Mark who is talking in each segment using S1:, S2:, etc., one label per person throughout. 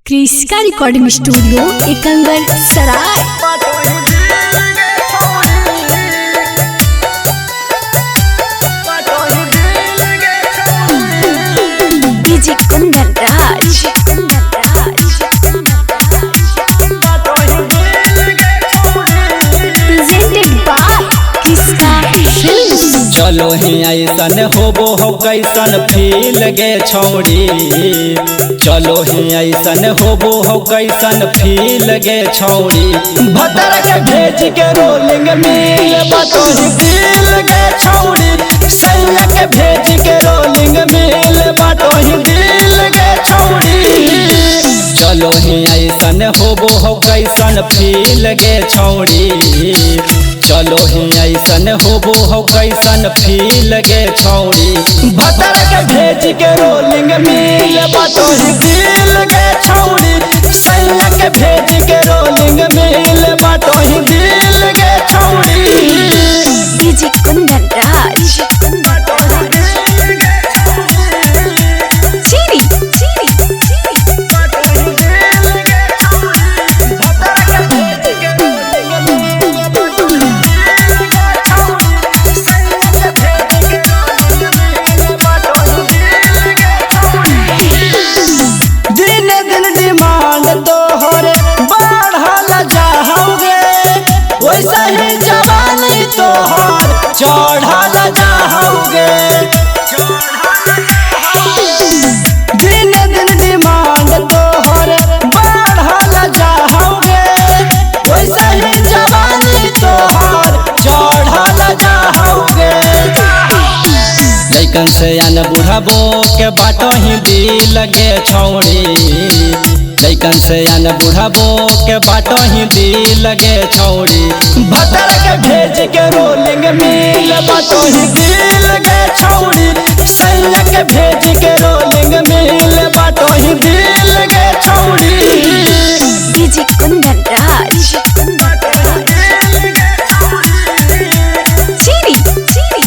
S1: क्रिस्का recording studio Ekangar Sarai. DJ Kundan Raj. Presented by Kriska films.
S2: चलो ही ऐसन होबो हो कैसन फील गे छौड़ी। चलो ही ऐसन होबो हो कैसन फील गे छौड़ी। भतर के भेज के रोलिंग मिल बटोही दिल गे छौड़ी। सैया के भेज के रोलिंग मिल बटोही दिल गे छौड़ी। चलो ही ऐसन होबो हो कैसन फील गे छौड़ी। चलो ही ऐसन होबो हो कैसन फील गे छौड़ी। भतर के भेज के रोलिंग मिल बटोही दिल गे छौड़ी। सैया के भेज के रोलिंग मिल बटोही दिल गे छौड़ी।
S1: डीजे कुंदन राज। चीरी चीरी
S2: दिन दिन डिमांड तोहर बढ़ल जाओगे, वैसे ही जवानी तोहर चढ़ल जाओगे। दिन दिन डिमांड तोहर बढ़ल जाओगे, वैसे ही जवानी तोहर चढ़ल जाओगे। लैकन से अन बुढ़ाबो के बाटो ही दिल गे छौड़ी। लैकन से अन बुढ़ाबो के बाटो ही दिल गे छौड़ी। भतर के भेज के रोलिंग मिल बाटो ही दिल गे छौड़ी। सैया के भेज के रोलिंग मिल बाटो ही दिल गे छौड़ी।
S1: डीजे कुंदन राज। चीरी चीरी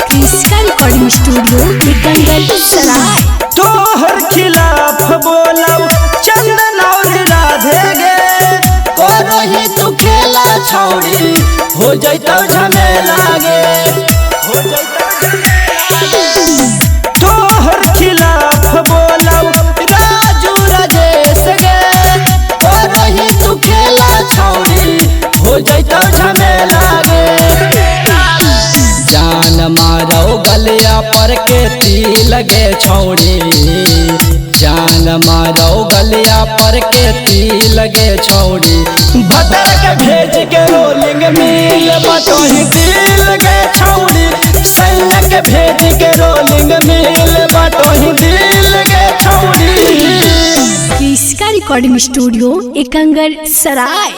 S1: क्रिस्का रिकॉर्डिंग स्टूडियो एकंगल सराय।
S2: तोहर खिलाफ बोलौ चंदन और राधे गे, करही तू खेला छौड़ी हो जैतौ झमेला गे। तोहर खिलाफ बोलौ राजू राजेश गे, करही तू खेला छौड़ी हो जैतौ झमेला गे। जान मारो गलिया पर के तिल गे छौड़ी। जान मारो गलिया पर के तिल गे छौड़ी। भतर के भेज के रोलिंग मिल बटोही दिल गे छौड़ी। सैया के भेज के रोलिंग मिल बटोही दिल गे छौड़ी।
S1: क्रिस्का रिकॉर्डिंग स्टूडियो एकंगल सराय।